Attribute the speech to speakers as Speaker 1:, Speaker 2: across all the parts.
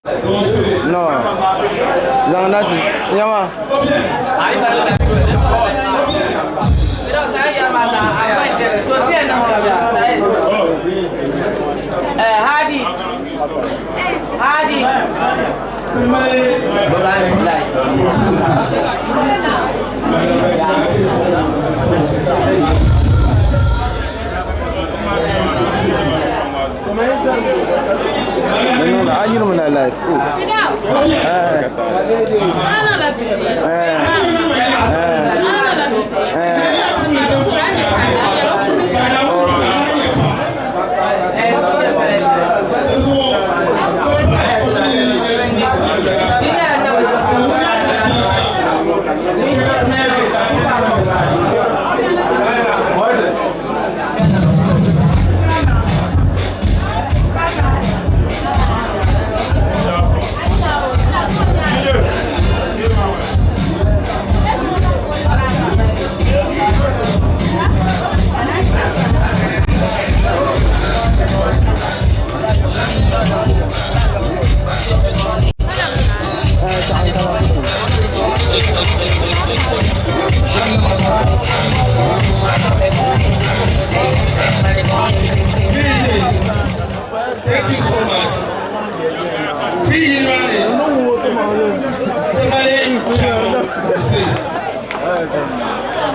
Speaker 1: No. Zaŋ na ti nyama.
Speaker 2: Hadi. Hadi.
Speaker 1: Nuna an yi muna live. Oh. Eh. Eh. Eh.
Speaker 3: Thank you so much.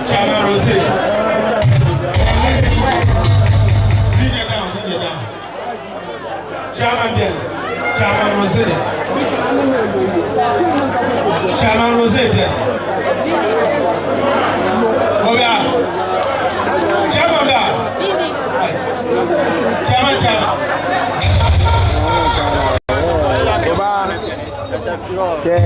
Speaker 3: Chama Rosé. DJ down, DJ down. Chama bien. Chama Rosé. Chama Rosé bien. Oga. Chama ba. Chama chama.
Speaker 1: Oba. Che.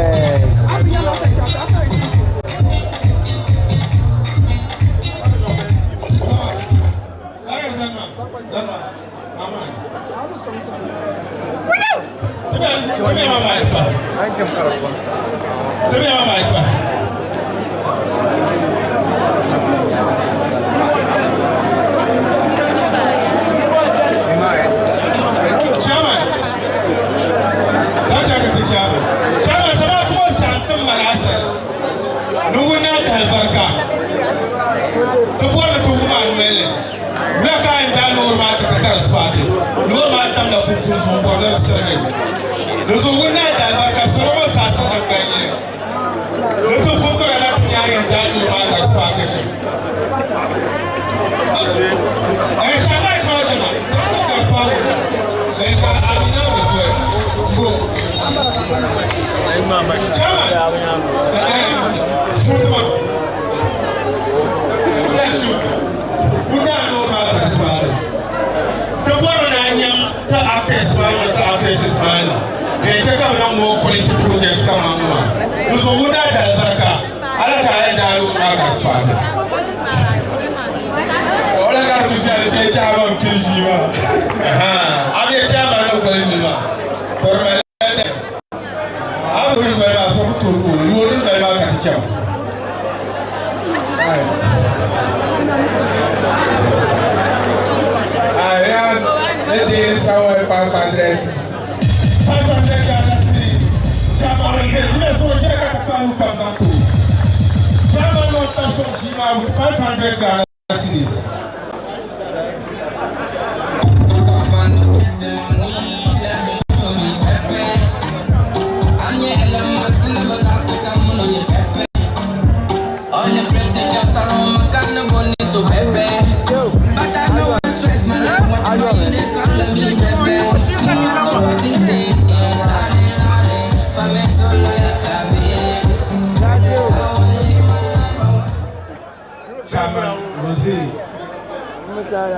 Speaker 3: Chairman Rosé.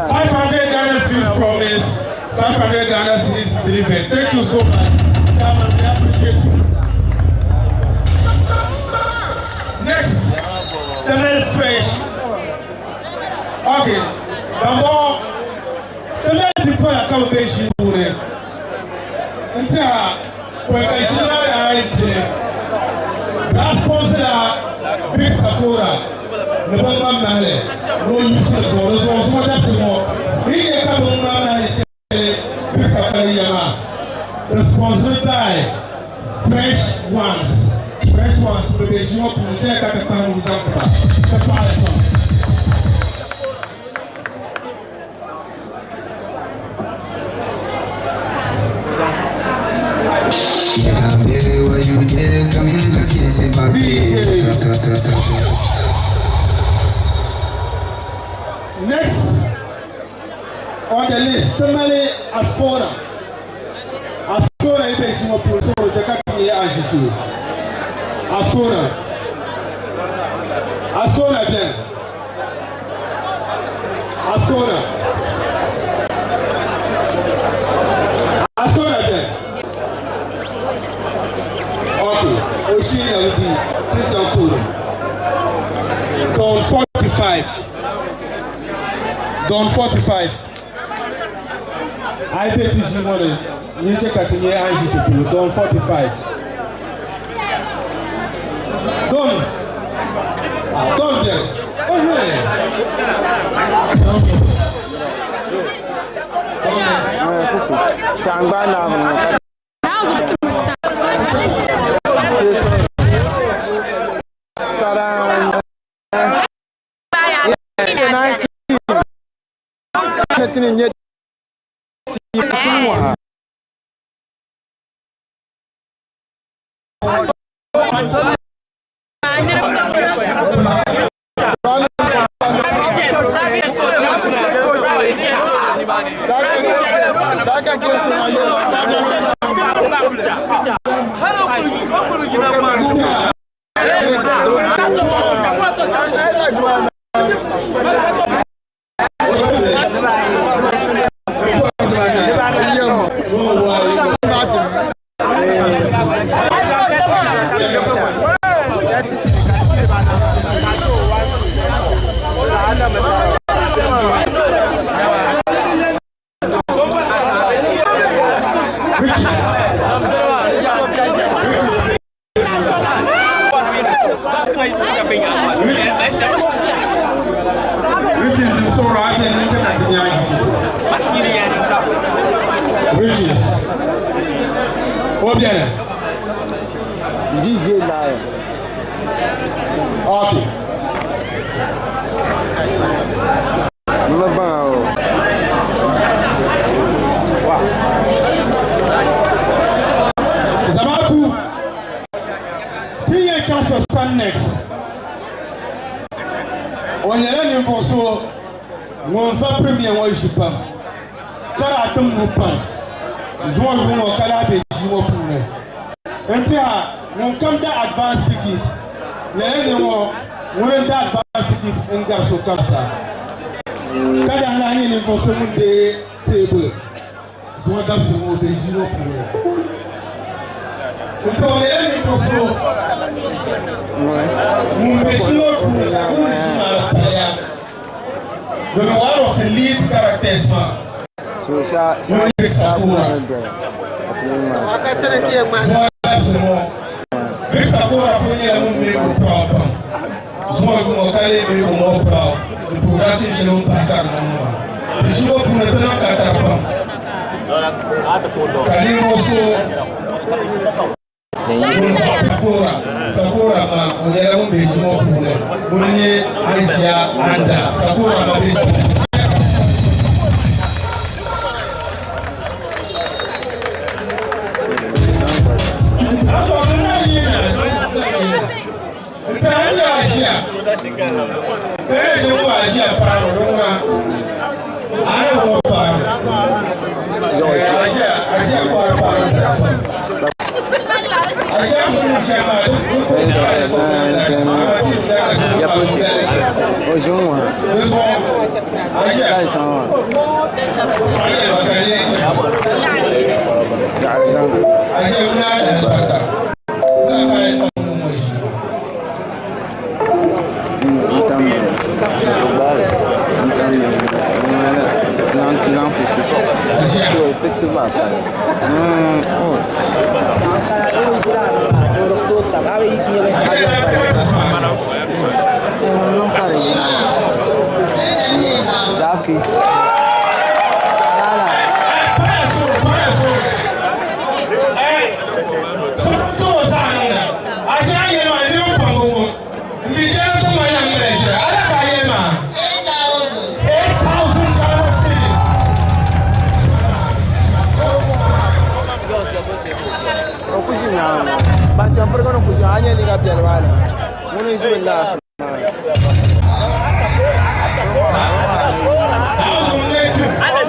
Speaker 3: 500 Ghana cedis promise, 500 Ghana cedis delivered. Thank you so much. Chairman, we appreciate you. Next, the Mel Fresh. Okay, d'abord, the Mel before I come to Shibure. Ntia, kwa shina ya ipile. Sponsor Big Sakura. Ne ba ma male. No use so no so so ta timo. Iye ka bo ma na she Big Sakura yama. Di sponsored by Fresh Ones. Fresh Ones bɛ be ʒii ŋɔ puuni chɛya ka ti kpahi nuu zaŋ ti ba ti paɣili pam. Next on the list, ti mali Ascona. Ascona yi be ʒii ŋɔ puuni suɣuri chɛ ka ti nyɛ a ʒishee. Ascona. Ascona beni. Ascona. Ascona beni. Okay, o shii na bi di ti chaŋ tooni. Don 45. Don 45. A yi be ti ʒii ŋɔ ni, nyin chɛ ka ti nyɛ a ni ʒi shɛli polo. Don 45. Don. Ah, Don beni. Ehe.
Speaker 1: Changba naam Saran.
Speaker 3: Riches. O beni.
Speaker 1: DJ Lion.
Speaker 3: Okay.
Speaker 1: Mba o.
Speaker 3: Zamatu. Ti yɛn chaŋ for stand next. O nyɛla ninvuɣu so ŋun va premier ŋɔ ʒi pam ka daa tim nuu pam zuŋɔ yuŋ ŋɔ ka lahi be ʒii ŋɔ puuni. N tiɛha ŋun kam da advance ticket lala nyɛ ŋɔ ŋuni n da advance ticket n gari sokam sa ka daa lahi nyɛ ninvuɣu so ŋun deei teebuli zuŋɔ dabisili ŋɔ o be ʒii ŋɔ puuni. N tiɛha o nyɛla ninvuɣu so ŋun be ʒii ŋɔ puuni ka ŋun ʒii maa di paliya domin one of the lead characters maa
Speaker 1: So sha sha.
Speaker 3: ŋun nyɛ Sakura. Zuŋɔ dabisili ŋɔ Big Sakura kuli nyɛla ŋun make o proud pam zuŋɔ yuŋ ŋɔ ka lee make o more proud di production shɛli o ni pahi ka di niŋ maa di ʒii ŋɔ puuni ti niŋ katari pam ka ninvuɣu so ŋun dɔɣi Sakura Sakura ma o nyɛla ŋun be ʒii ŋɔ puuni ŋuni n-nyɛ Aisha Anda Sakura ma be ʒii ŋɔ puuni.
Speaker 1: O ʒi ŋɔ ha. Lai sɔŋ maa. Zaɣ zaŋ. Ntam. Ntam. Zaŋ zaŋ fiksi. O fiksi ba. Oh. Zafi. Lala. Ban chaŋ piriga ni ku ʒiya, a nya liiga piɛlli maa ni, ŋuni n-ʒi bɛ last maa.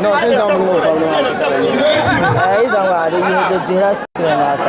Speaker 1: No, ti zaŋ bini ŋɔ pabili maa.
Speaker 2: Yi zaŋ maa di yihi di dihila screen maa ka.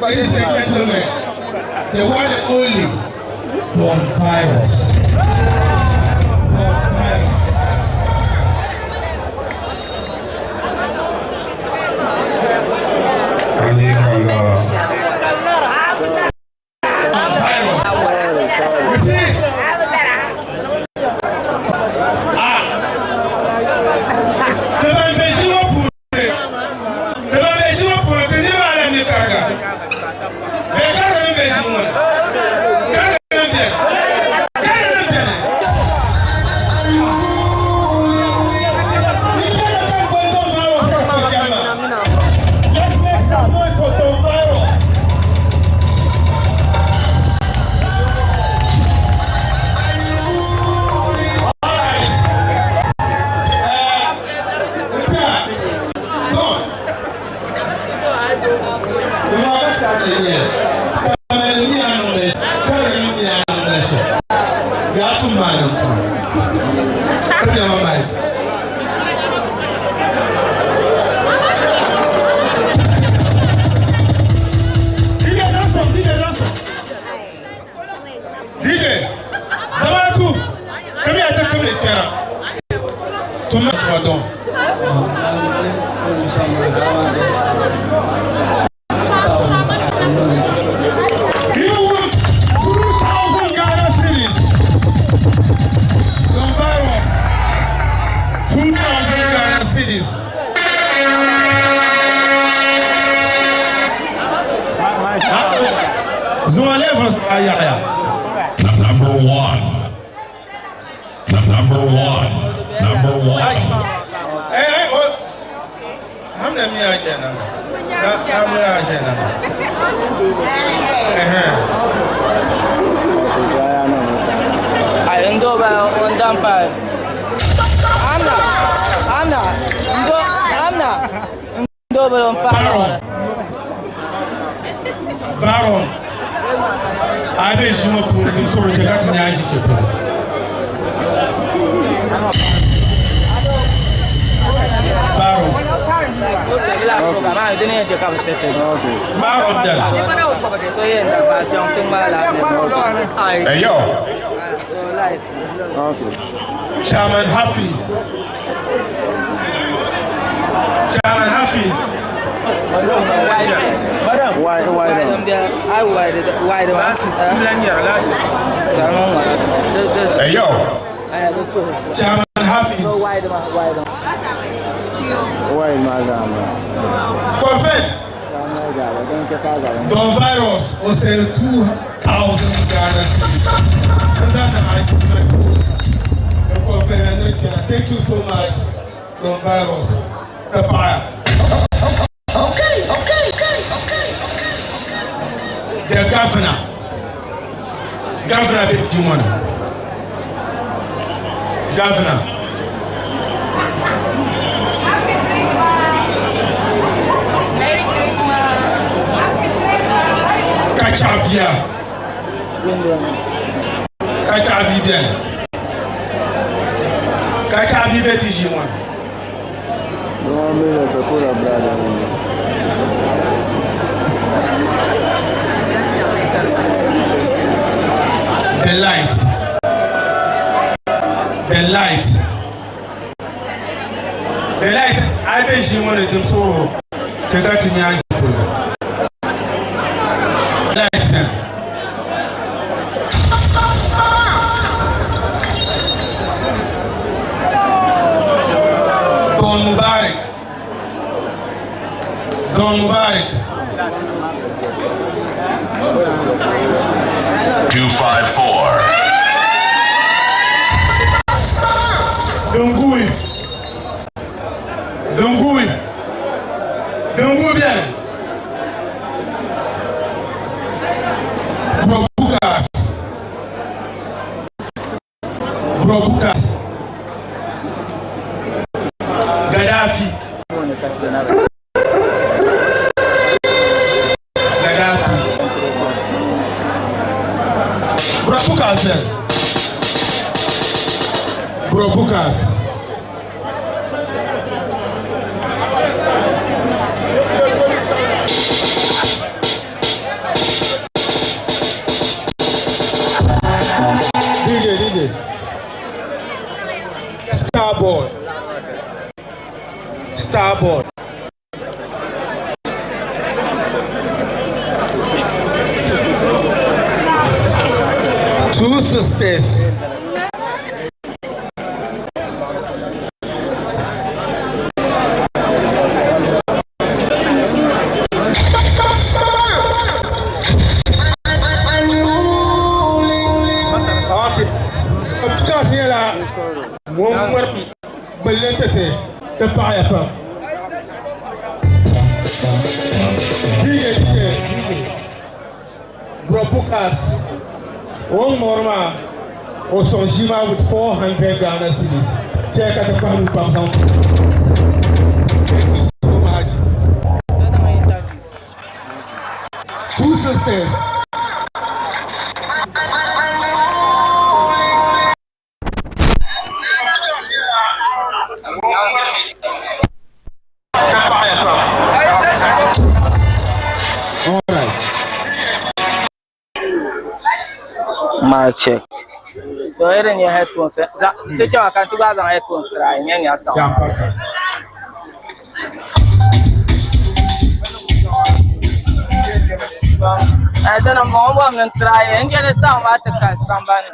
Speaker 3: Ladies and gentlemen, the one and only Don Virus. Don Virus.
Speaker 1: Sorry, sorry.
Speaker 3: You see? Ah. Let's make some noise for Don Virus. DJ, Zabatu, come here, come here, come here. You won 2,000 Ghana cedis. The virus. 2,000 Ghana cedis.
Speaker 4: Number one. Number one. Number one.
Speaker 3: Hey, hey, what? How many are you now? How many are you now? Baron. Baron. I wish you were poor. Sorry, I got to Baron. Baron then.
Speaker 4: Hey yo.
Speaker 1: Okay.
Speaker 3: Chairman Hafiz. Chairman Hafiz.
Speaker 1: Why not?
Speaker 4: Hey yo.
Speaker 3: Chairman Hafiz.
Speaker 1: Why ma?
Speaker 3: Confed. Don Virus will sell 2,000 Ghana cedis. much, Don Virus. Ti paɣiya. The governor. Governor be ʒii ŋɔ ni. Governor.
Speaker 5: Merry Christmas.
Speaker 3: Ka chaɣ bia. Ka chaɣ bia beni. Ka chaɣ bia be ti ʒii ŋɔ ni.
Speaker 1: No, mira, Sakura brother.
Speaker 3: The light. The light. The light. A be ʒii ŋɔ ni dim suhuri chɛ ka ti nya ʒi polo. Light beni. Don Mubarak. Don Mubarak.
Speaker 4: 254.
Speaker 3: Dongui. Dongui. Dongui beni. Brobukas. Brobukas. Gaddafi. Gaddafi. Brobukas beni. Brobukas. DJ, DJ. Starboy. Starboy. Two sisters. Okay. Because nyɛla ŋun ŋmɛri gbilli n-ti ti paɣiya pam. DJ, DJ, DJ. Bro Bukas, o ŋmɔri maa, o sɔŋ ʒii maa with 400 Ghana cedis. Chɛ ka ti kpahi nuu pam zaŋ. Thank you so much. Two sisters. Ti paɣiya pam. All right.
Speaker 2: Mic check. So irin your headphones. Teacher, I can gba zaŋ headphones try. Nyɛ nya sound.
Speaker 3: Jampaka.
Speaker 2: Eh, tana mo bom nan try. Nge ne sound ma te ka sambani.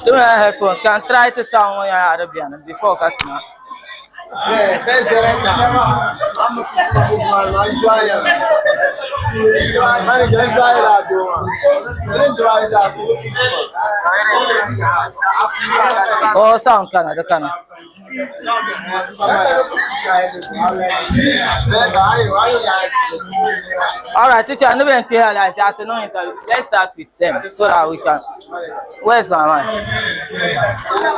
Speaker 2: Do my headphones. Can try to sound when you're Arabian before cutting.
Speaker 1: Yeah, best director. I'm a future man. I'm dry. Manager, I'm dry. I'm dry.
Speaker 2: Oh, sound kana da kana. All right, teacher, no be pay like that. No interview. Let's start with them so that we can. Where's my mind?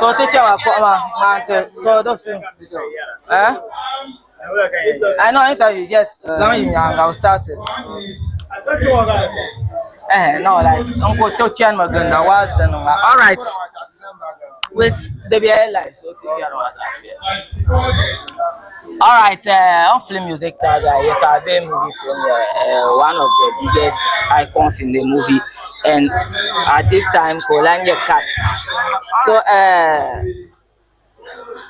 Speaker 2: So teacher, wa ko ma ma so those eh? I know interview. Yes, I'll start with. Eh, no, like Uncle Tochian Maganda was all right. With the BI live, so all right, on film music tag, Yekabe movie premiere, one of the biggest icons in the movie, and at this time, Kolanya cast. So,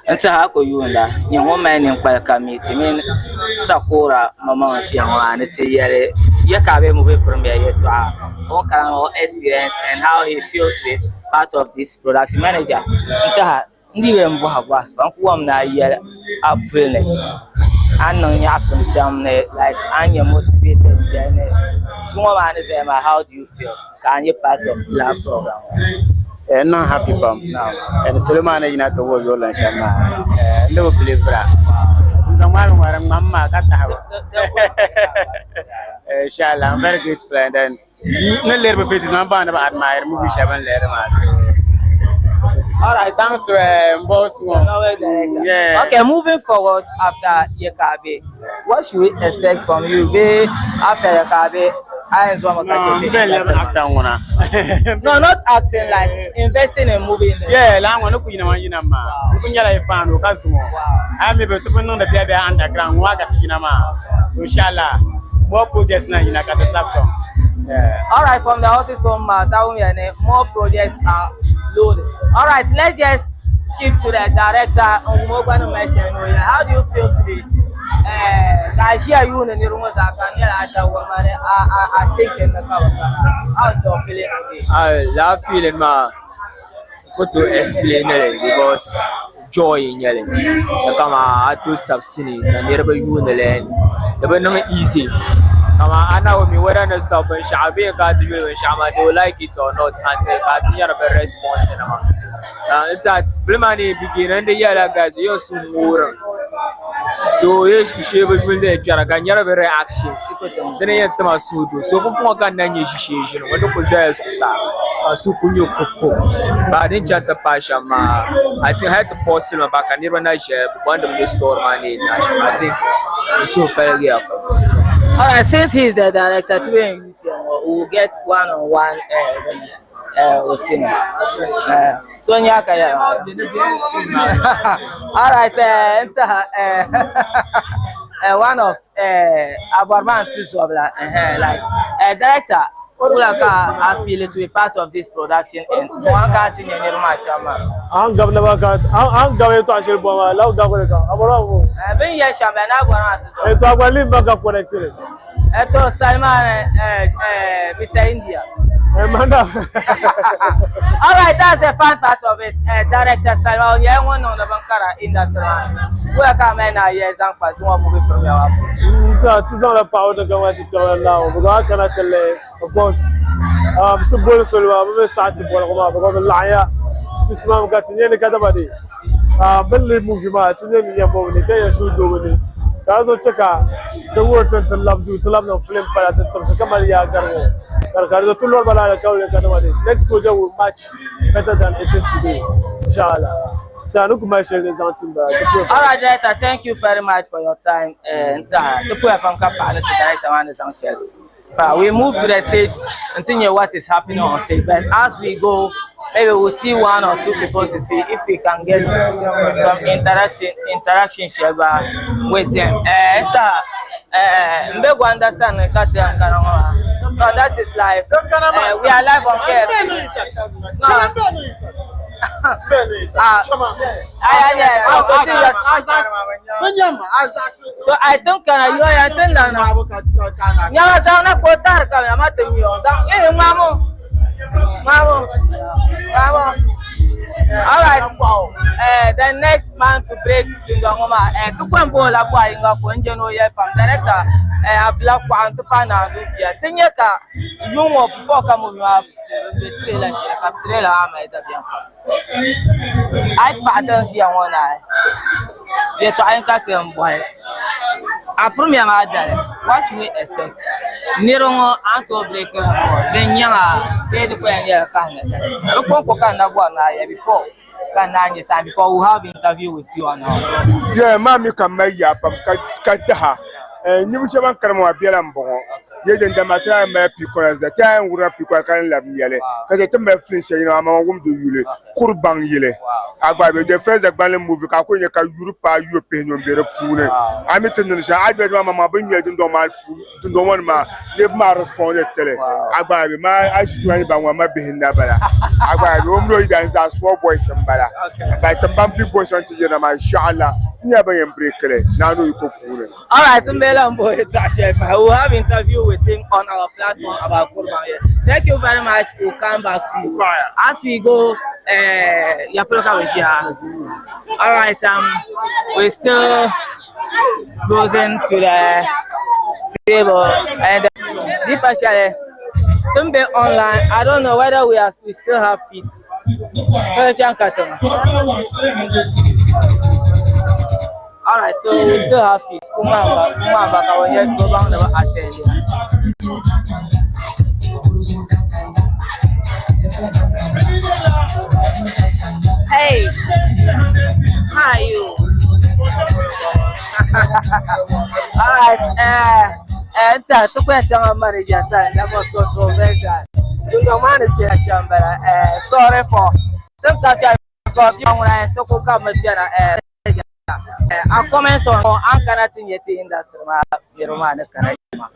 Speaker 2: nti ha ko yunda nyɛ ŋun mali ninkpali ka mi ti mini Sakura mama ʒiya ŋɔ ni ti yɛli Yekabe movie premiere yɛltɔɣa o kana o experience and how he feels to be part of this production manager. Nti ha ndi bɛ n bɔha bɔhisi pam ku wam na yɛli a puli ni a niŋ nyaɣasim shɛm ni like a nyɛ motivated ʒɛli ni zuŋɔ maa ni zaya maa, how do you feel ka a nyɛ part of lab program?
Speaker 6: N niŋ happy pam. Ni salo maa ni yina ti wuhi yurilim shɛm maa, n di bi believera. Dundɔŋ maa mi ŋɔ di ŋmami maa ka tahibu. Inshallah, I'm very grateful and then n ni lihiri bi faces maa n baŋ ni bi admire movie shɛli bi ni lihiri maa. So,
Speaker 2: All right.
Speaker 6: thanks to boss ŋɔ. Yeah.
Speaker 2: Okay, moving forward after Yekabe, what should we expect from you? Be after Yekabe, I am
Speaker 6: No, n bɛ lɛbi actor ŋuna.
Speaker 2: No, not acting, like investing in movie industry.
Speaker 6: Yeah, laa ŋɔ ni ku yina maa yina maa. N ku nyɛla yi fan o ka zuŋɔ. A mi bi ti bi niŋdi biɛhi biɛhi underground ŋɔ maa ka ti yina maa. So inshallah, more projects na yina ka ti sabi sɔŋ. Yeah.
Speaker 2: All right, from the office home, more projects are loaded. All right, let's just skip to the director. How do you feel to be? Ka ʒiya yuuni niriba ŋɔ zaa ka n nyɛla a dawama ni a thinking ni ka bi kana. How is your feeling today?
Speaker 7: I that feeling maa ku tooi explain li because joy n nyɛli di kama a tooi sabi sinii ka niriba yuuni li di bi niŋ easy kaman a na bi mi whether ni sabi binshaɣu bee ka a ti yuli binshaɣu maa they will like it or not until ka a ti nyari bi response nima. N tiɛha film maa ni begin n di yɛla guys yɛn su ŋoorim so yɛ shee bi yuli ni kpɛra ka nyɛri bi reactions dini yɛn tima suhudoo so pumpɔŋɔ ka n na nyɛ ʒishee ʒini ŋɔ ni ku zaya zuɣusaa ka n suhu ku nyɛ kuku ba din chani ti paai shɛm maa I think hali ti pause li maa ka niriba na ʒɛya bi bɔndi mi ni story maa ni yɛn naai shɛm I think n suhu paligiya pam.
Speaker 2: Alright, since he is the director, today in UK, we will get one on one with him. So nyaka ya. All right, one of Aborman Tuzobla, like director, wula ka I feel to be part of this production and one ka ti nyɛ niriba shɛm maa.
Speaker 8: An gabi na ka an gabi yɛltɔɣa shɛli bɔŋɔ maa law gabi ka a bɔra ko.
Speaker 2: Bin yɛ shɛm la n'a Aborman Tuzobla.
Speaker 8: To a gba lim ba ka connect li.
Speaker 2: To Salman Mr. India.
Speaker 8: Manda.
Speaker 2: All right, that's the fun part of it. Director Salman, yeah, one on the Bankara industry. Where come in a year, Zampa, so what movie from your
Speaker 8: Nta ti zaŋla paɣaba ni gama ti kpɛri la o because a kana ti lihi of course ti boli soli maa bi mi saɣi ti boligu maa because bi laɣimya ti simam ka ti nyɛ ni kadama de bi ni lihi movie maa ti nyɛ ni nyɛ mobu ni ka yɛn suhu doobu ni ka di zuɣu chɛ ka ti wuhi ti ni ti labi duu ti labi niŋ film pala ti tibisi ka mali yaa gari ŋɔ ka di ka di zuɣu ti lɔri ba la alikauli kadama de next project will match better than it is today inshallah. Ti ni ku mali shɛli ni zaŋ tim ba ti puhi
Speaker 2: All right, director, thank you very much for your time. Nta, ti puhi pam ka paɣa ni ti director maa ni zaŋ shɛli. But we move to the stage and see what is happening on stage. But as we go, maybe we'll see one or two people to see if we can get some interaction sheba with them. Nta, mbe understand kati ankara. No, that is live. We are live on KFC. No. So I think kana yo ya tin la na. Nyama sa na ko tar ka ma tin yo. Sa eh mamo. Mamo. Mamo. All right. The next man to break dundɔŋɔ maa ti kɔn bo la bɔhi yinga ko n je no yɛ pam director Abdullah Kwaɣa n ti paai Naanzu bia ti nyɛ ka yuŋ ŋɔ before ka movie maa be trailer shɛli ka trailer maa mali dabiɛm pam. A yi paɣa din ʒiya ŋɔ naai yɛltɔɣa yini ka ti yɛn bɔhi a premier maa dali what should we expect niriba ŋɔ a ni tooi break record din nyɛŋa bee di ku yɛn nyɛla kahinli dali di kɔŋko ka n na bɔri ni a yɛ before ka n naan nyɛ time before we have interview with you on our
Speaker 3: Yeah, maa mi ka mali yaa pam ka daha. Ninvuɣ shɛba ban kana maa bela m-bɔŋɔ. Ye dindama ti lahi mali piikɔna zaa. Ti lahi wurila piikɔna ka ni labi mɛli. Ka chɛ ti mali film shɛli yina maa amaa wum di yuli kuri baŋ yili. A gba be the first Dagbanli movie ka a kuli nya ka yuri paai yuri pihinu m-be di puuni. A mi ti niŋdi shɛm advert maa maŋmaŋ bɛ ni ŋmɛli dundɔŋ maa dundɔŋ ŋɔ ni maa niriba maa respond ti li. A gba be maa a ʒi tuma ni baŋ ŋɔ ma bihi n-na bala. A gba be o mini o yidana zaa small boys m-bala. But tiŋ big boys ŋɔ ti yirina maa inshallah ti nyɛla ban yɛn break li Naa ni o yiko puuni.
Speaker 2: All right, Mbela Mboye Tashefa. We'll have interview with him on our platform about Kurban. Thank you very much. We'll come back to you. As we go, all right, we're still closing to the table and the partially. Tin be online, I don't know whether we are we still have feet. Kala chan ka tiŋa. Alright, so we still have feet. Kuma ba kuma ba ka wani yadda ba ba attend. Hey, how are you? Alright, nta tukwe changa manager sa that was controversial. Tunga manager shambara sorry for sometimes because you want to so come biara a comment on an kana tin yeti industry ma yeruma ne kana ma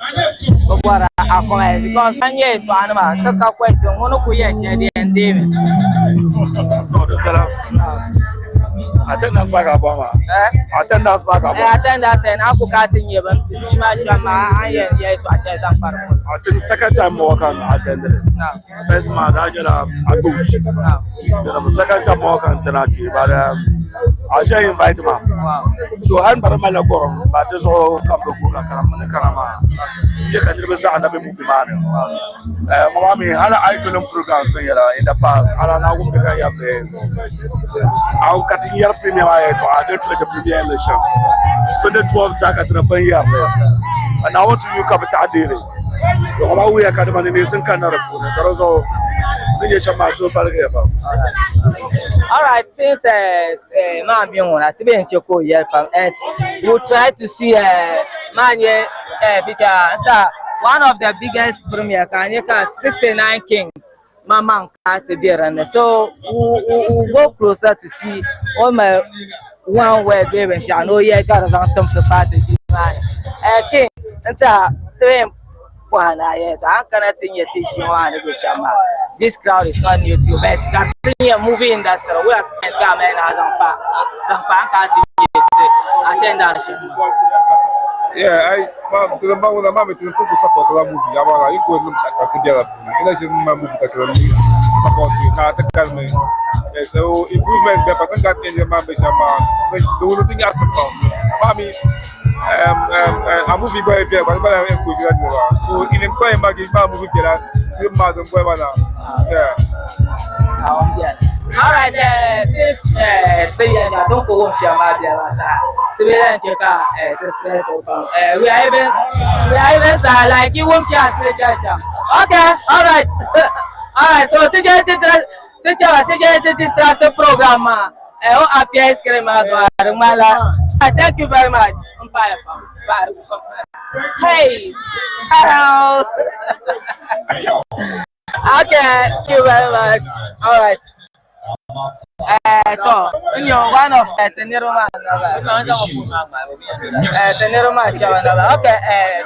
Speaker 2: ko bora a comment because an ye to an ma to ka question hono ku ye she di ndi mi
Speaker 9: Attendance back up, ma.
Speaker 2: eh
Speaker 9: Attendance back up.
Speaker 2: Attendance en aku ka tin ye ban ma sha ma an ye ye to a che zan fara ko
Speaker 9: I think second time more can attend it.
Speaker 2: Na
Speaker 9: First man, I get a bush.
Speaker 2: Na
Speaker 9: The second time more can tell you, but I shall invite ma.
Speaker 2: Wow.
Speaker 9: So han bara mala gorom, but this all come to cook a karamana karama. You can never say another movie man. Mama, hala I couldn't program so in the past. Ala na wumbe ka ya pe. Au katin yar premier I to I don't like the premier election. 2012 saka tana ban ya pe. And I want to you capital adire. To kuma wuya ka da mani ne sun kan na rabu na taro zo ni ye shama so balge ba.
Speaker 2: All right, since man being one, I think you could hear from it. We try to see man ye picture one of the biggest premier can you can 69 king mama to be around. So we go closer to see all my one word there and shall know yeah got some to party. King nta three bwana yeah I cannot think you teach you one go shama. This crowd is not new to you, but it's a movie industry. We are men as attend that shit.
Speaker 10: Yeah, I ma to the ma ma to the people support the movie. Ya ba iko num sa ka biya la ina shi ma movie ka to support you na ta kalme. Yeah, so improvement be patan ka change ma be shama. The only thing as ma mi a movie boy be ba ba ko jira jira. So in employ ma gi ma movie biya la ma don boy ba na. Yeah.
Speaker 2: All right, since 3 years, I don't go home. Shama biya to be then check out the stress of we are even like you won't chat. Okay, all right. All right, so today to start the program. Oh, happy ice cream as well. Thank you very much. Bye. Bye. Hey. Hello. Okay, thank you very much. All right. To, nyo one of tenero ma tenero ma shawa na ba. Okay,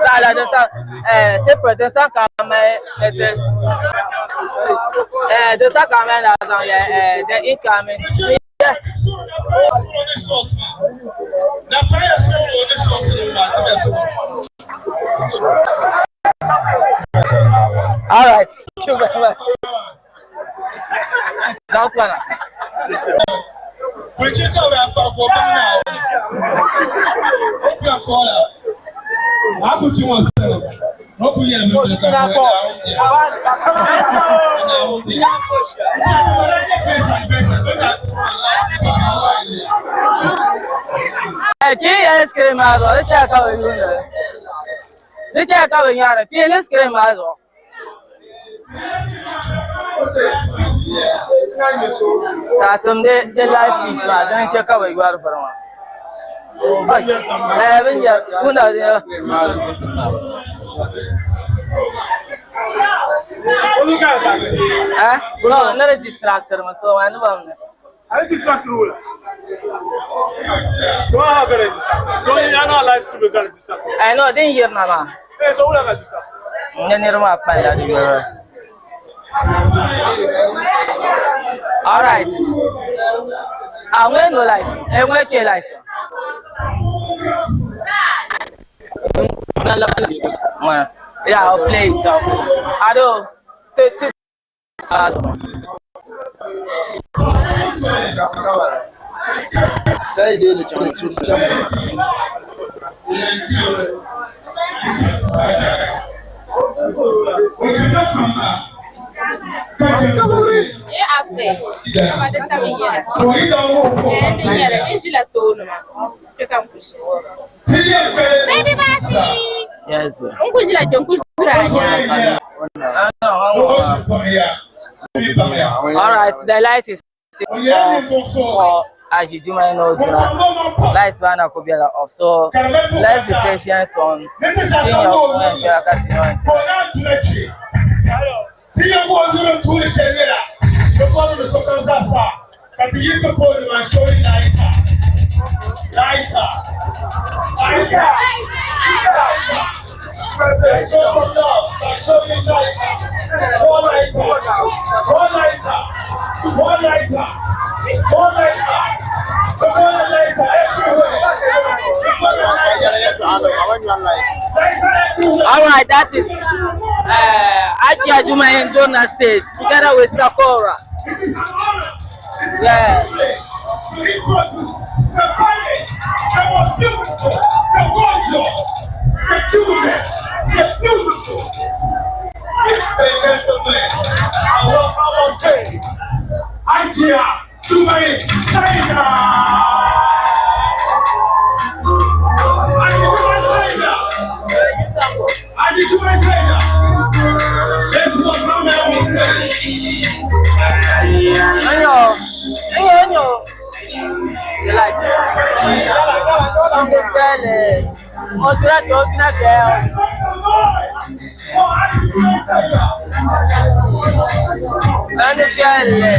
Speaker 2: sala de sa te pro de sa ka me te de sa ka me na zan ye the incoming. Yeah. All right. Thank you very much. That one. Ki ice cream ma zo, ni ce kawai yuna. Ni ce kawai yara, ki ice cream ma zo. Ta tum de de life feed ma, don ce kawai gwar farma. Bin ya kuna da Eh? No, not a distractor, ma so wani ba mu.
Speaker 8: I distract rule. Do I have a distract? So you are not live stream got distract.
Speaker 2: I know, din yir na ma.
Speaker 8: Eh, so wala ka distract.
Speaker 2: Ne ne ma fa da di. All right. Ah, we no life. Eh, we ke life. Yeah, I'll play it. I don't.
Speaker 1: Sai dai da can su can.
Speaker 5: Ye afe. Kama di tam yɛla. Eh, di nyɛla n ʒila tooni maa. Kpɛ ka n ku ʒi. Baby Basi!
Speaker 2: Yes.
Speaker 5: N ku ʒila kpɛ n ku zura a nyaanga.
Speaker 2: All right, the light is off for Ajiduma Oduna. Light maa na ku bela off. So let's be patient on seeing your All right, that is Ajia Juma in Jonah State together with Sakora.
Speaker 3: It is an honor. It is
Speaker 2: Yeah.
Speaker 3: a privilege to introduce the finest, the most beautiful, the gorgeous, the cutest, the beautiful. Ladies and gentlemen, I welcome on stage Ajia Jumai China. Ajia Jumai China. Ajia Jumai China. Let's welcome her on stage.
Speaker 2: Anyo, anyo, anyo. The light. Oduna ke, oduna ke. Anu fiale.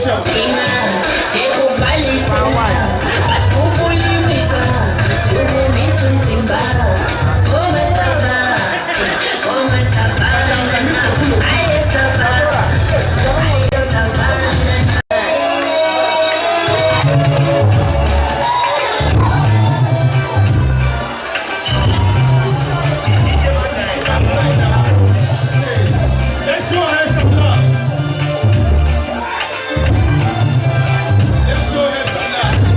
Speaker 3: shɛm. Let's show her some love. Let's show her some love.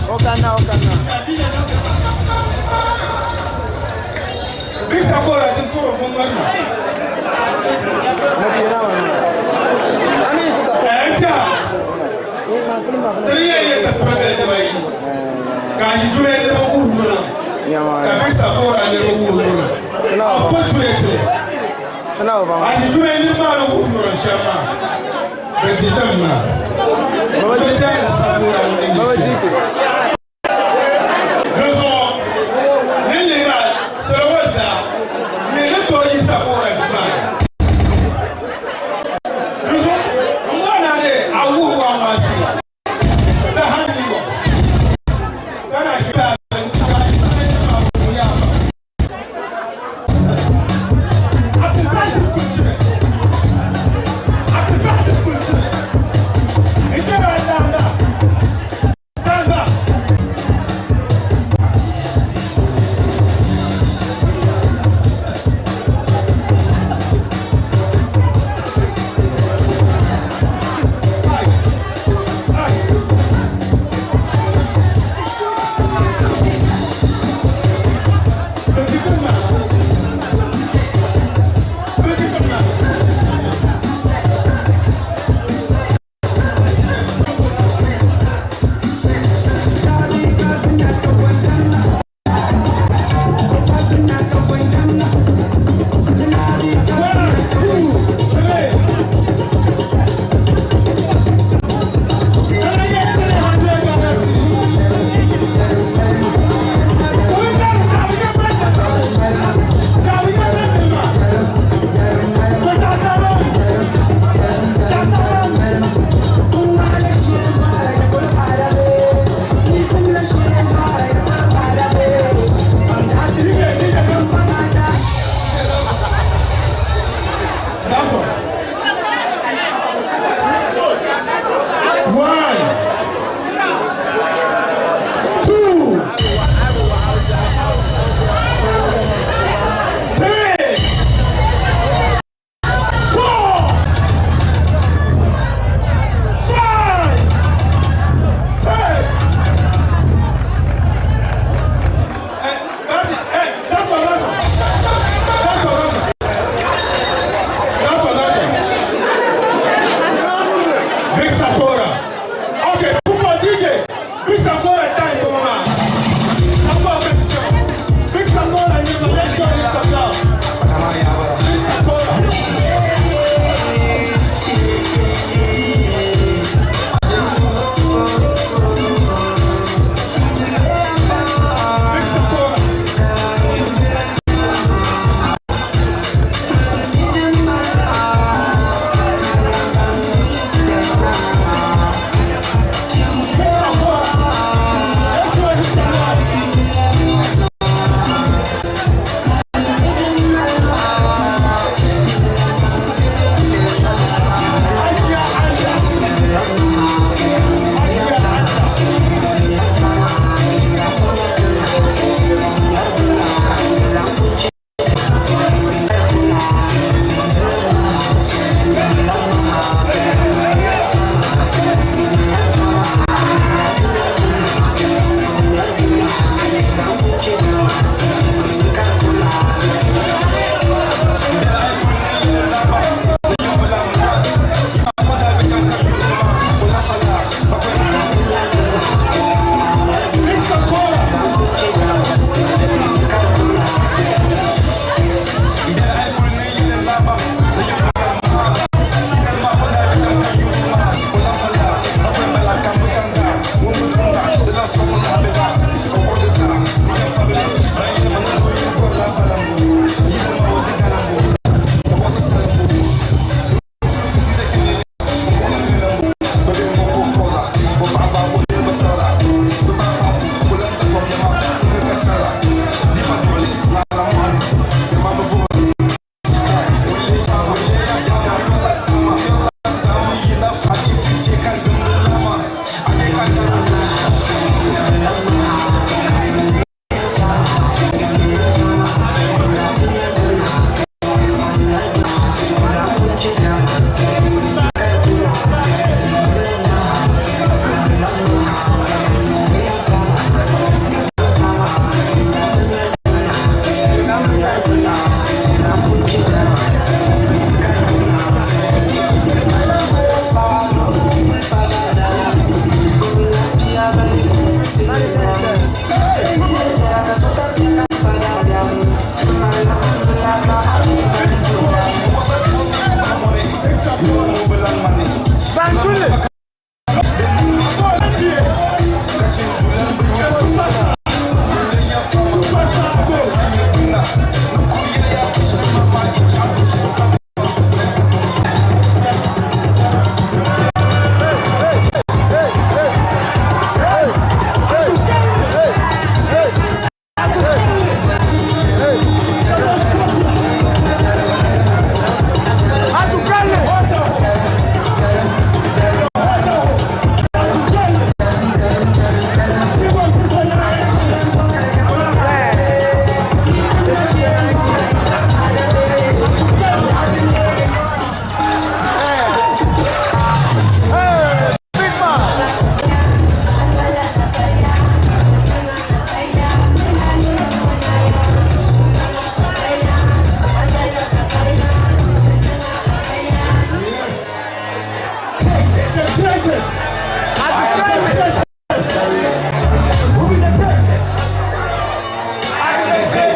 Speaker 1: O kana, o kana.
Speaker 3: Afa ŋmarima. Ɛntia, tiri yɛn yɛ ka pirigili dibayi ka a ʒi duli niriba wuhi yuri ka bɛ sapoora niriba wuhi yuri. Unfortunately, a ʒi duli niriba maa ni wuhi yuri shɛm maa, bɛ di tim maa. Bɛ tɛri sapoora ŋun ni nyɛ shɛm. Dinzuɣu ni lihi a salo ŋɔ zaa ni ni tooi yi sakoora vi maa ni. Dinzuɣu m bɔri ni a deei a wuhi waawaasi di hali ni yɔ, ka na ʒi a bini ka a yi maa wuhi a pam.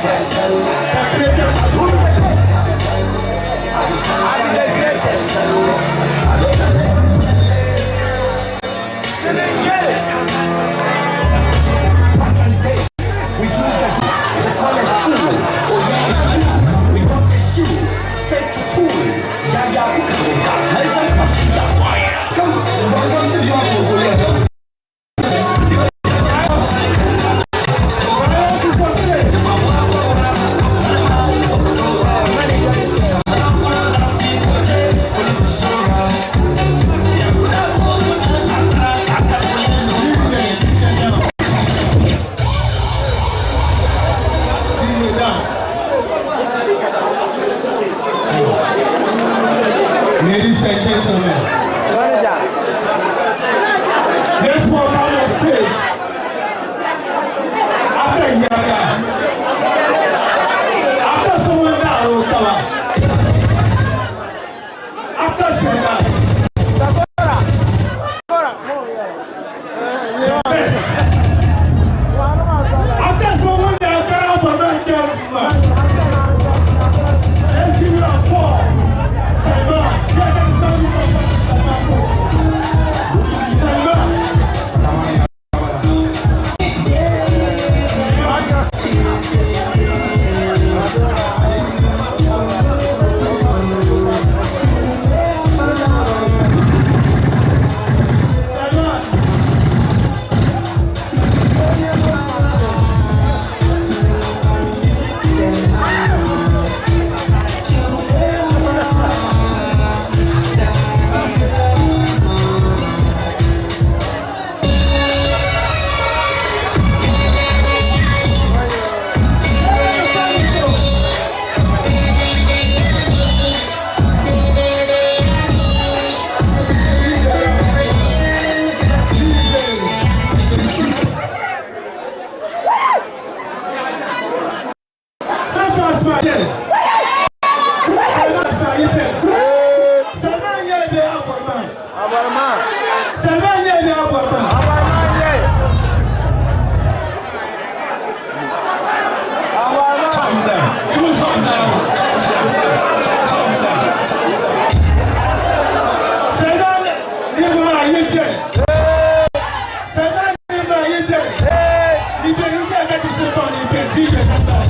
Speaker 11: greatest. The greatest. I be the greatest. We do the they call it fool. Oh yeah, it's cool. We don't the shoe. Fake to pool. Ya ya kuka.
Speaker 3: Ladies and gentlemen, let's welcome on stage after Yaga, after someone that Rokawa, after Shanga, best, after someone that Karama. Let's give it up for Salman. Salman. Salman. Salman yɛ bɛ Aborma.
Speaker 11: Calm down. Calm down. Calm down.
Speaker 3: Salman niriba maa yi biɛni. Salman niriba maa yi biɛni. Yi biɛni yi biɛni ka ti shiri paŋ ni yi biɛni DJ Salman.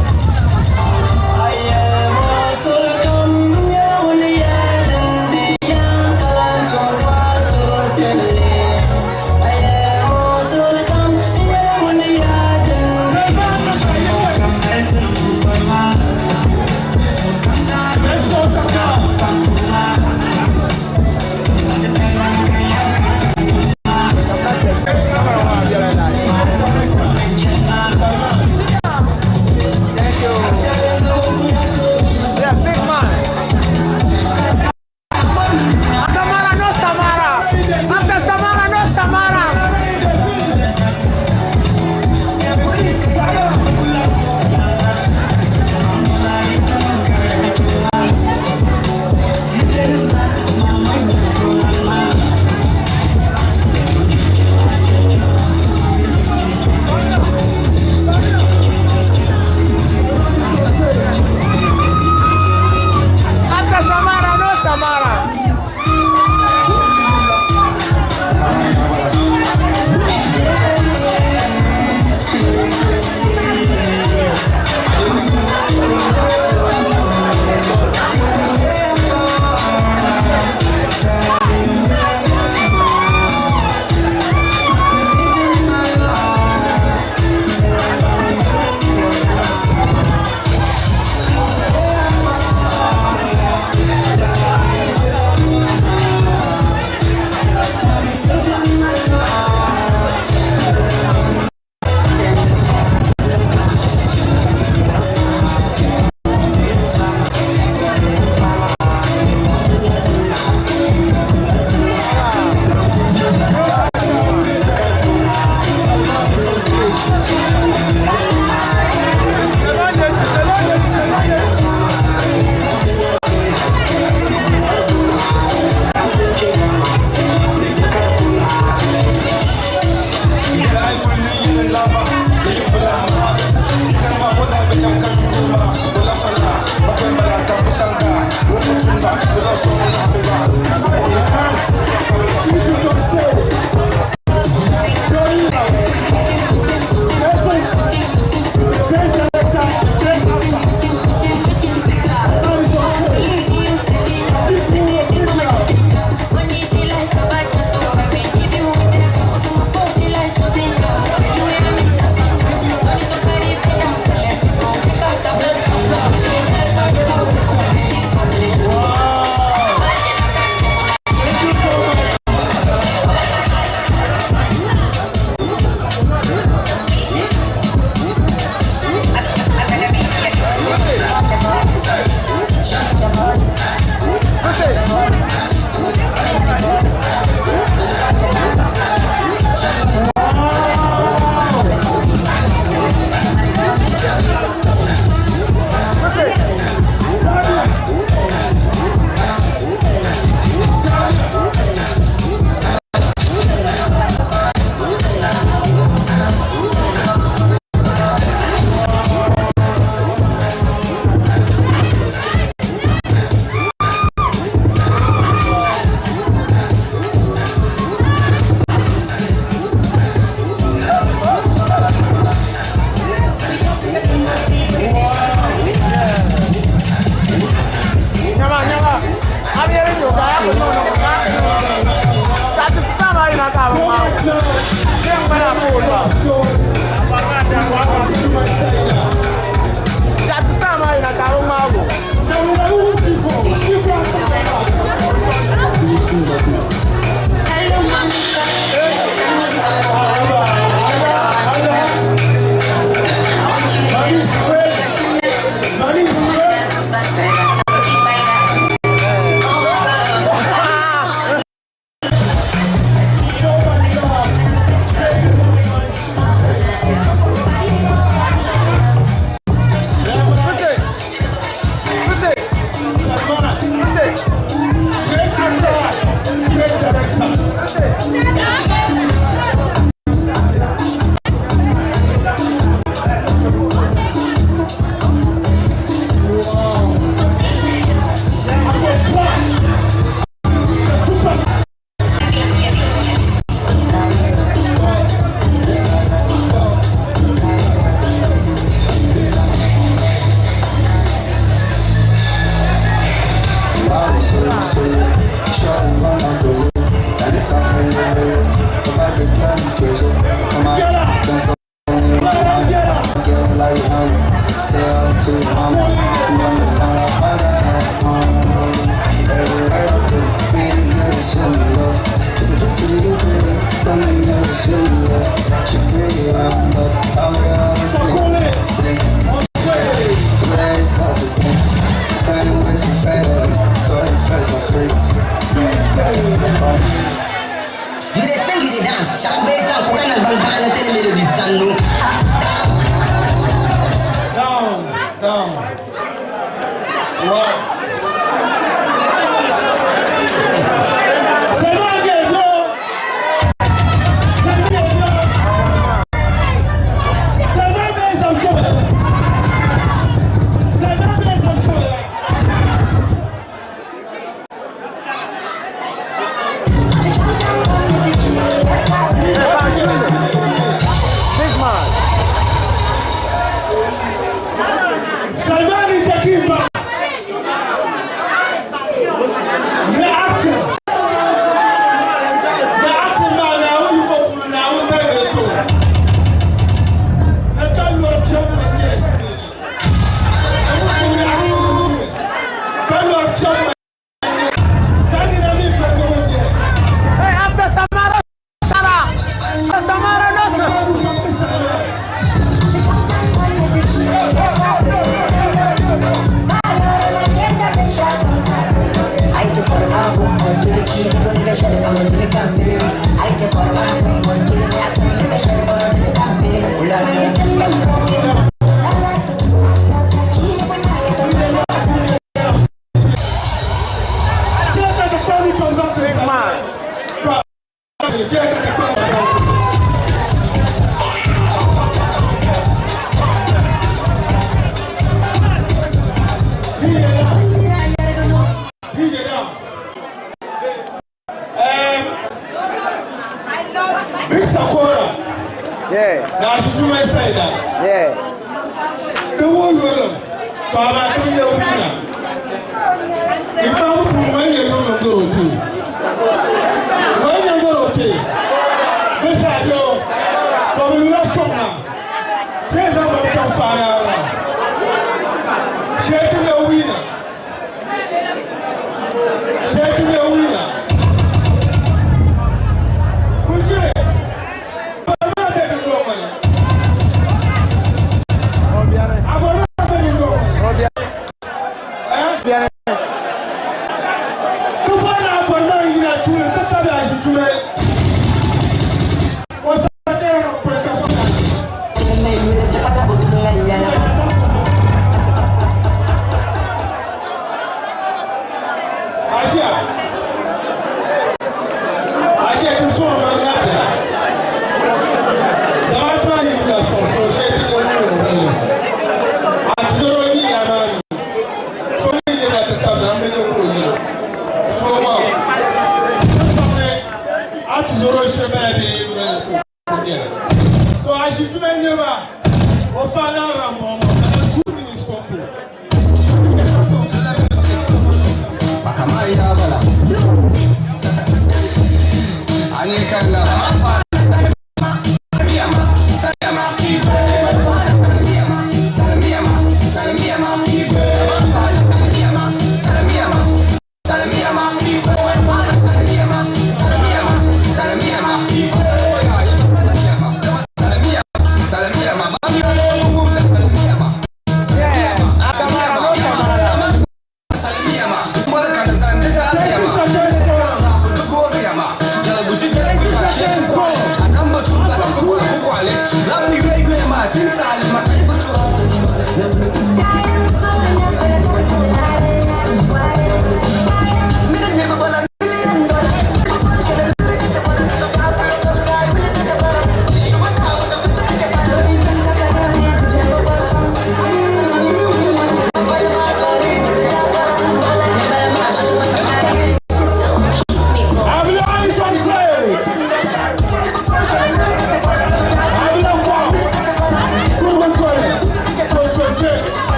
Speaker 12: You dey sing, you dey dance. Shakube sound, kuka na bang bang, tell me the sound no.
Speaker 3: Down, down. Wow. Salmani Takiba. The acting. The acting man now you go to now we to. I can't lord film and yes. Can't lord film.
Speaker 1: Hey, after Samara Salah. Samara Nasr.
Speaker 3: Big Sakora.
Speaker 1: Yeah.
Speaker 3: Na shi juma sai da.
Speaker 1: Yeah.
Speaker 3: Da wo yoron. To ba kan ne wuna. Ifa mu mai ye yoron goro ke. Mai ye goro ke. Besa yo. To mi la sonna. Sai za ba ta fara wa. Shetu ne wina. Shetu ne wina. Kuje. Ba ma be do mana.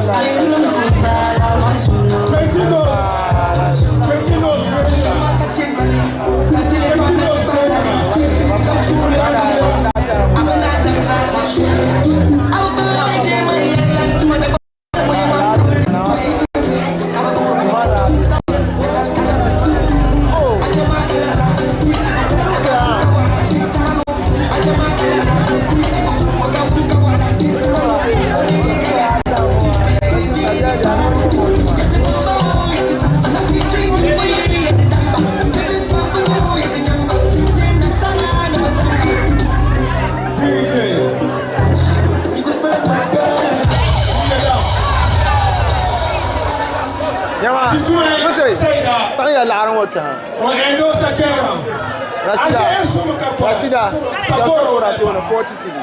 Speaker 3: 20 nos. 20 nos. 20 nos.
Speaker 1: Rashida, Sakora toona 40 cedi.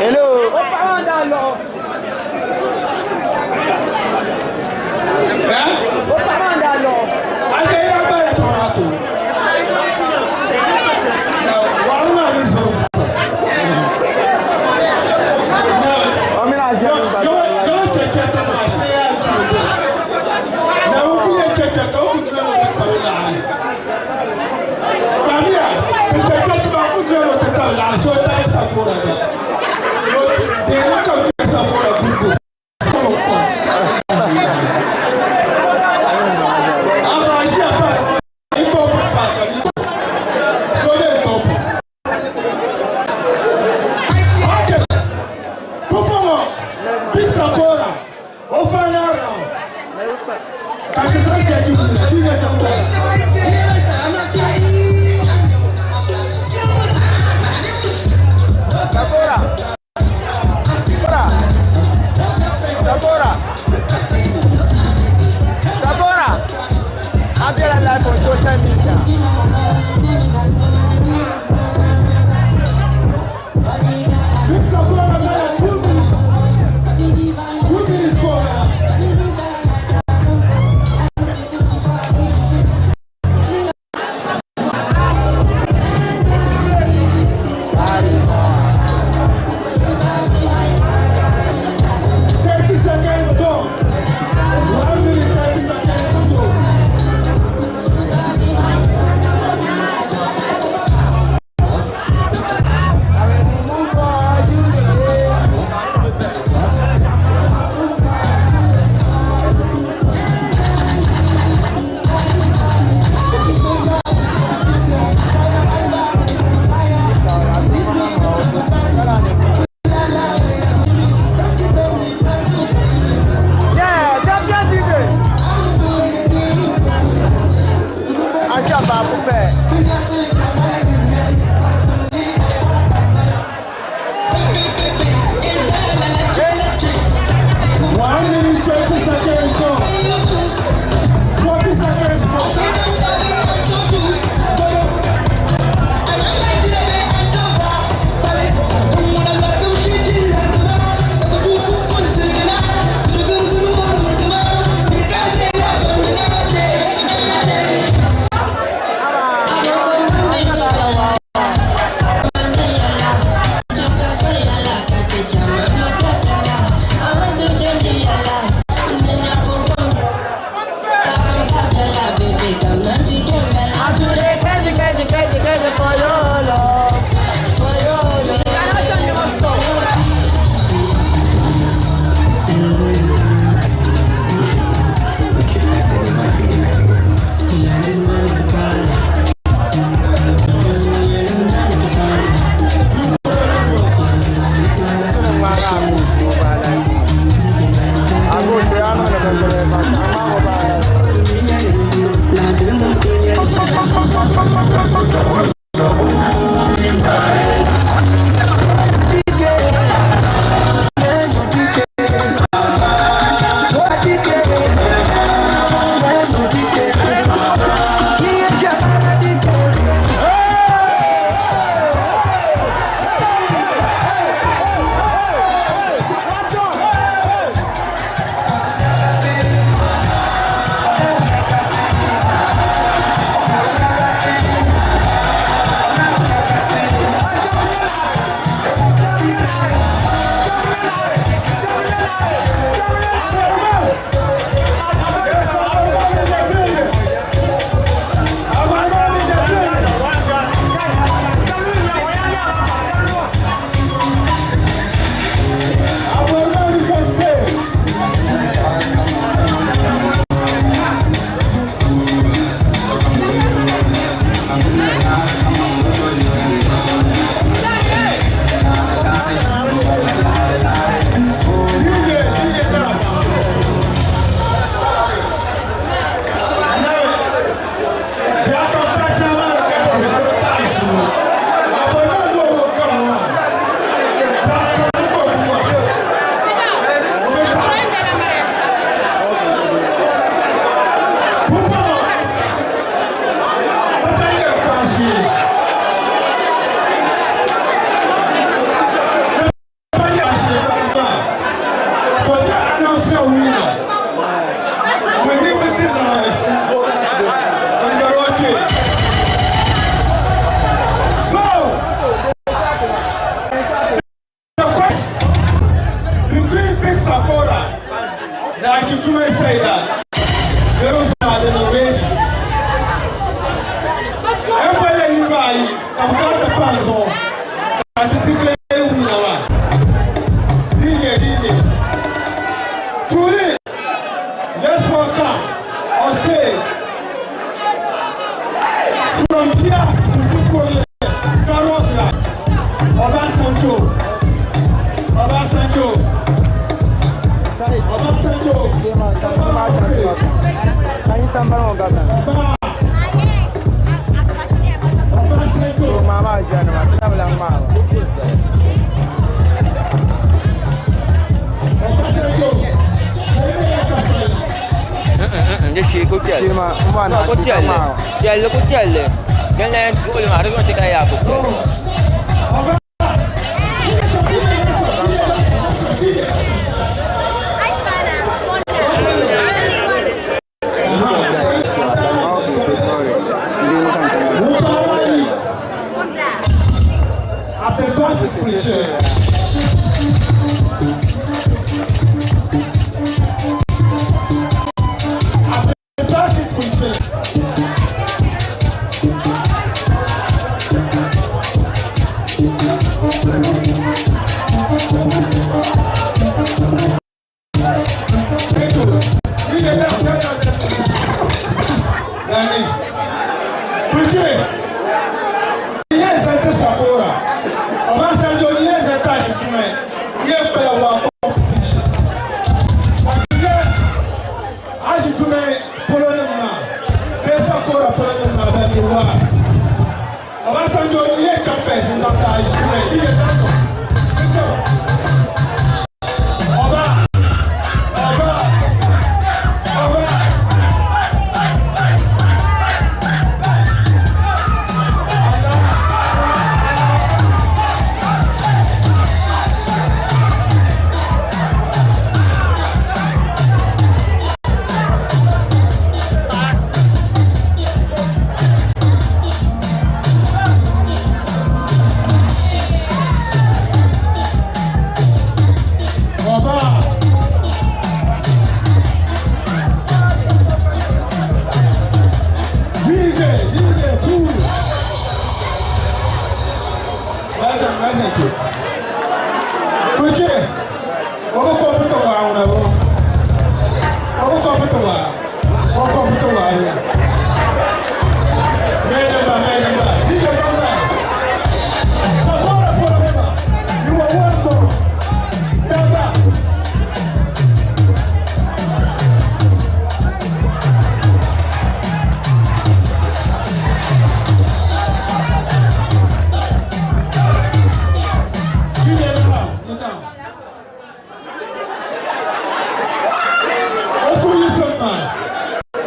Speaker 1: Hello.
Speaker 3: say that niriba zaa di niŋ ready. N bolila niriba ayi ka bɛ kana ti pahi zuɣu ka ti declare winner maa. DJ, DJ. Tuuli, let's welcome on stage from here to Dukurle, Karokra, Obasanjo, Obasanjo, Obasanjo,
Speaker 7: Di shee ko piɛlli. Ko piɛlli. Piɛlli ko piɛlli. Din lahi duɣuli maa di zuɣu chɛ ka yaa ko piɛlli.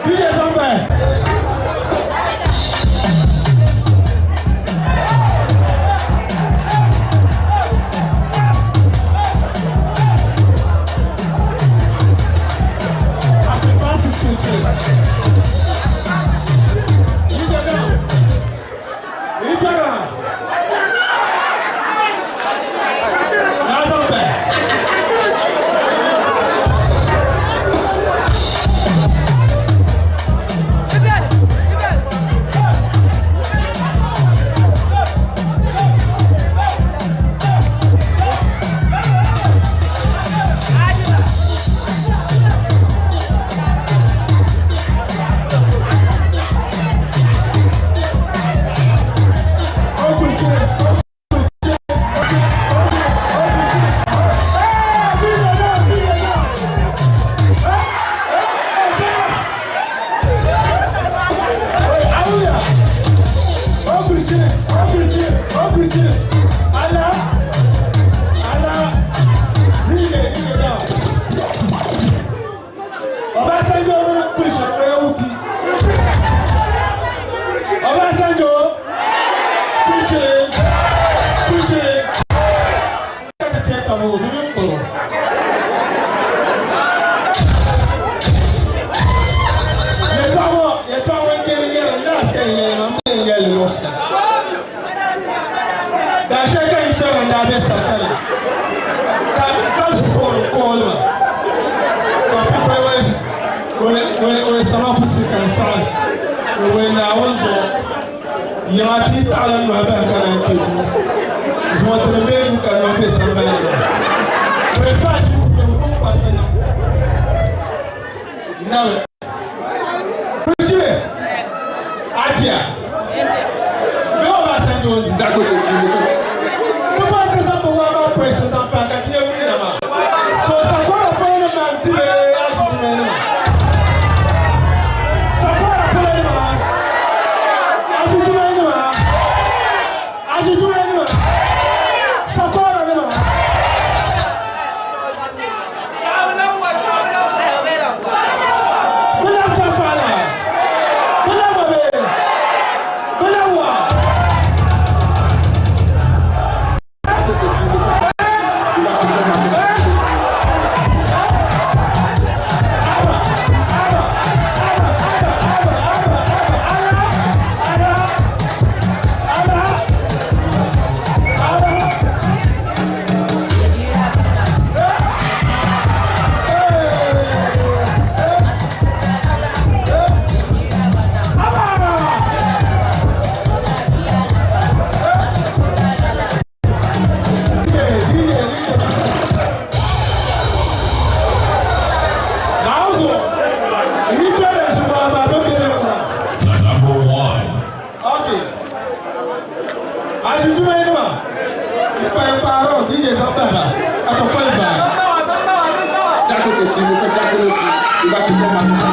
Speaker 3: DJ Zamba. Naawuni zuɣu yiŋa ti yi taɣila nɔhi bahi ka naan kpe duu. Zuŋɔ ti ni be duu ka nɔhi be sambani ni maa. Breakfast yi ku kpe bɛ pun kpariti niŋ. Nabi. Kuchire. Atia. Bɛ Obasanjo n-di. Bɛ bɔri ka zaŋ bɛ waa maa pɔi Sultan Pahi ka ti yɛn yina maa. So Sakora polo nim maa n-ti bɛ Aʒijumai nima. Sakora polo nima. Aʒijumai nima. Aʒijumai nima. Sakora nima. Bɛ labi chaŋ faana. Bɛ labi wa bee? Bɛ labi wa?
Speaker 4: Number one.
Speaker 3: Okay. Ajujume nima. Ìpàdé pààrọ̀ DJ Sambaba. Àtọ̀pọ̀ ìfà.
Speaker 1: D'accord aussi, le fait d'accord aussi, il va se faire marcher.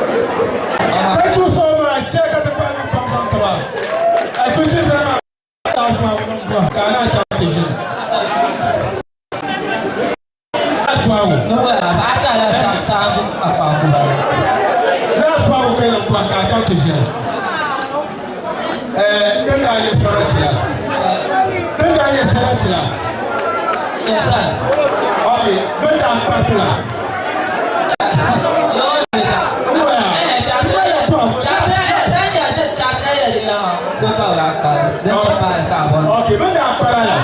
Speaker 1: Thank you so much. Check out the panel pam sam taba. I put you there. Kana cha ti shi. Na pa wo kai pa ka cha ti shi. Eh, den da ye sarati la. Den da ye sarati la.
Speaker 2: Yes, sir.
Speaker 3: Okay, den da parti la. Okay, ben da para la.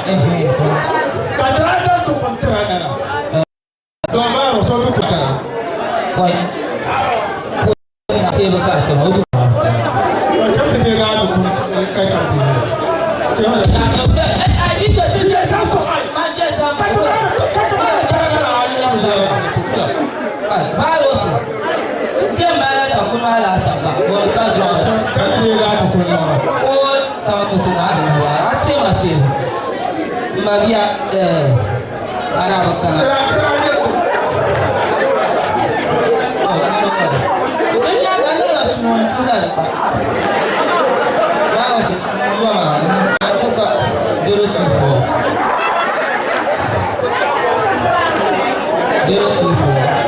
Speaker 3: Ka tara da to kontra na la. Do ma ro so to kara.
Speaker 2: Koi. Ko ba ka ta mo.
Speaker 3: Ko cham te ga to ka cham te. Che ma da.
Speaker 2: Mabia ara bakala. 024 024 154 2835.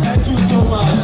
Speaker 1: Thank you so much.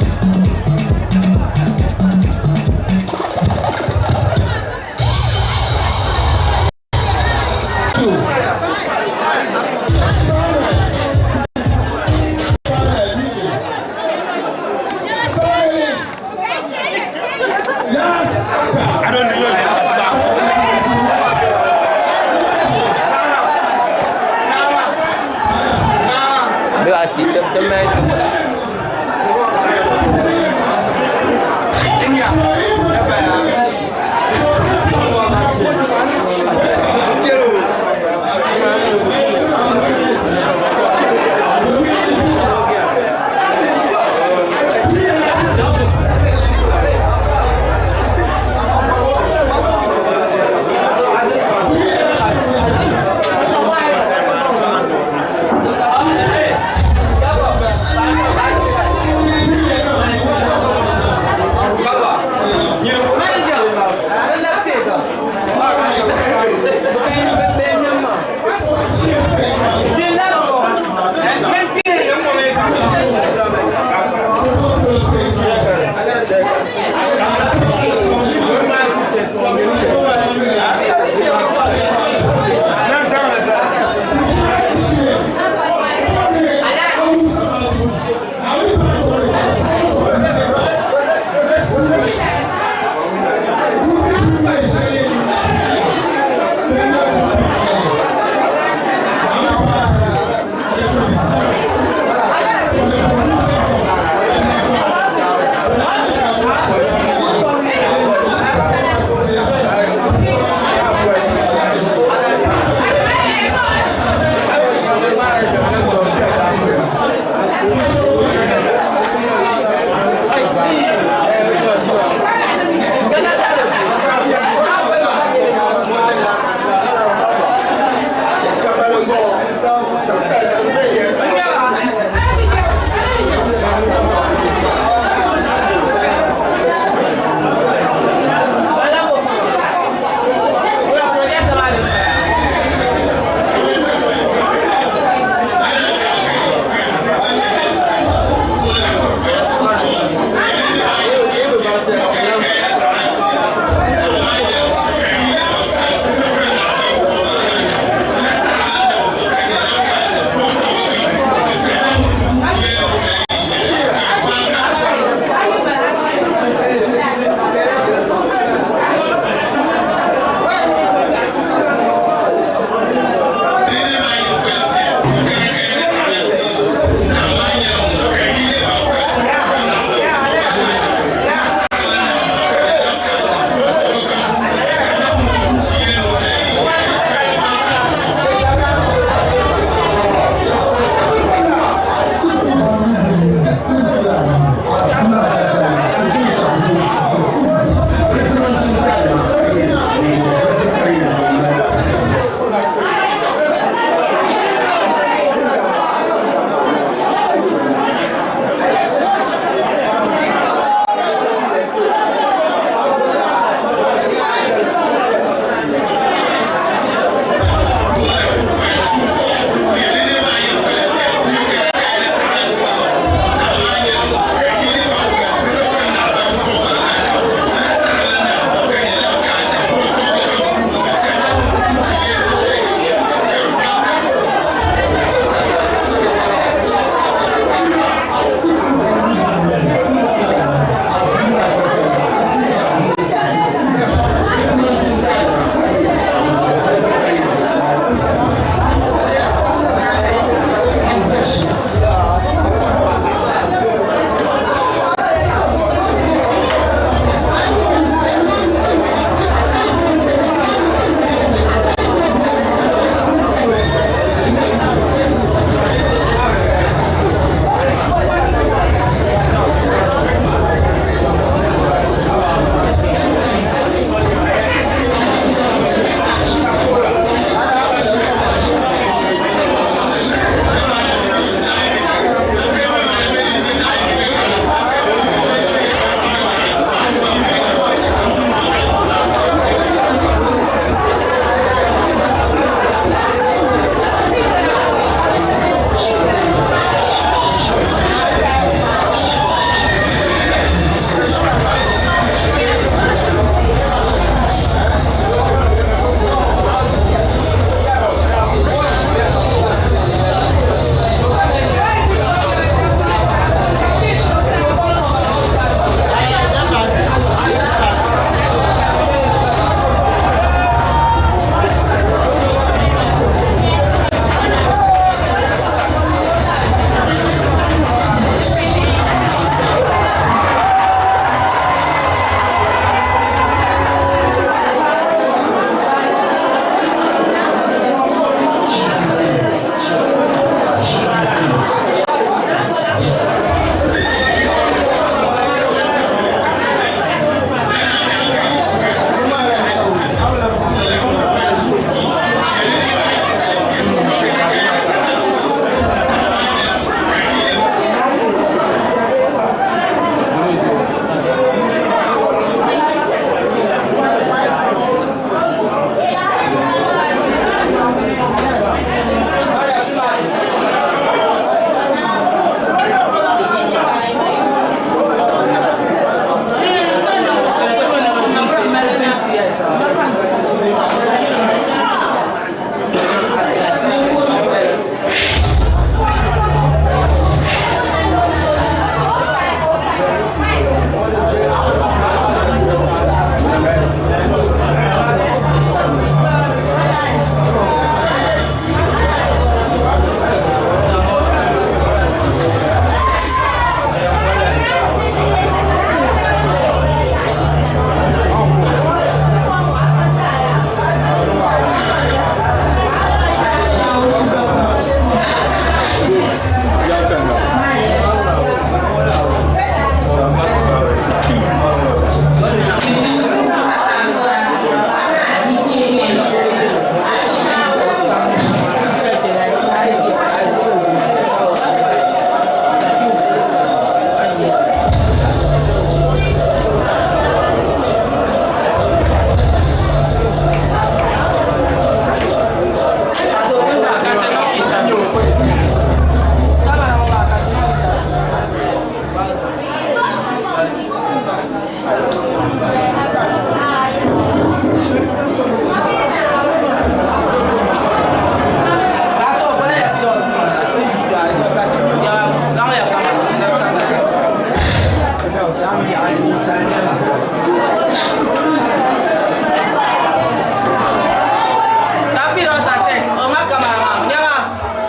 Speaker 2: Kafi don sase, o ma kamera ma, nyama,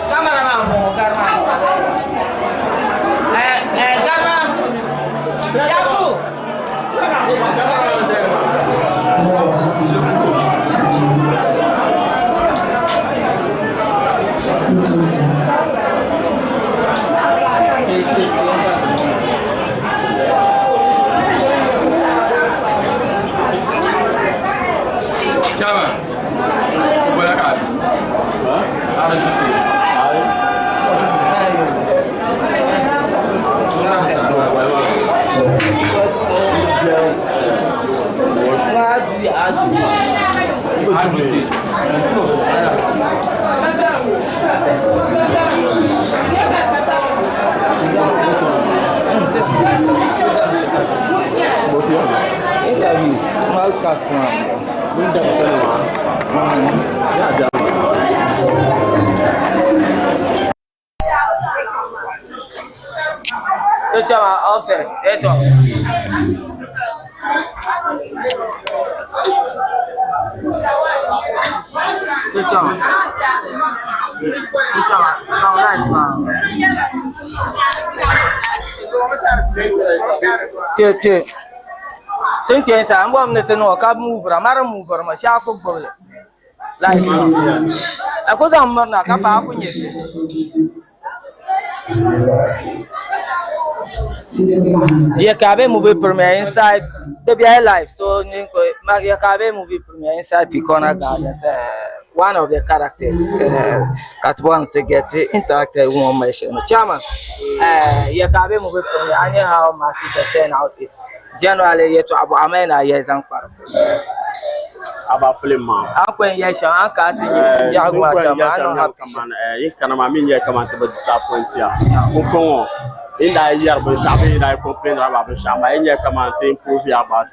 Speaker 2: kamera ma mo garma. Eh eh garma. Yaku.
Speaker 1: Chairman, wala ka.
Speaker 2: Interviews, small customer. To chama offset, eto. To chama. To chama, now nice man. Te te. Tin kpɛ sa n bɔm ni ti niŋɔ ka muvira mari muvira ma shɛɣu ku gbubili laisi a ku zaŋ mirina ka paa ku nyɛ Yekabe movie premiere inside the BI life. So Yekabe movie premiere inside Picona Gardens. One of the characters Katbuan to get interacted with one machine. Chairman, Yekabe movie premiere. I know how massive the turnout is. Generally, yet to Abu Amena years and
Speaker 6: Aba film ma.
Speaker 2: Akwen yesha anka ti yagwa chama I know happy.
Speaker 6: Yin kana ma min yɛ kaman ti bi disappoint ya. Ko in da yɛri binshaɣu bee in da complain about binshaɣu ma yin yɛ kaman ti improve ya about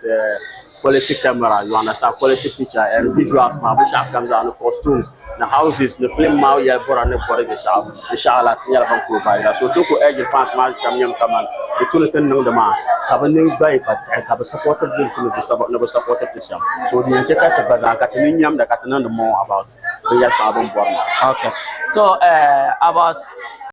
Speaker 6: quality camera, you understand, quality picture and visuals ma binshaɣu kam zaa ni costumes ni houses ni film ma yɛli bɔra ni bɔri binshaɣu inshallah ti nyɛla ban provide so ti ku urge fans maa shɛm nyɛm kaman di tu ni ti niŋdi maa ka bi niŋ gbayi ka ka bi support din tu ni bi support ti shɛm so di yɛn chɛ ka ti gba zaa ka ti niŋ nyamda ka ti niŋdi more about binyɛri shɛŋa bin bɔri maa.
Speaker 2: Okay. So about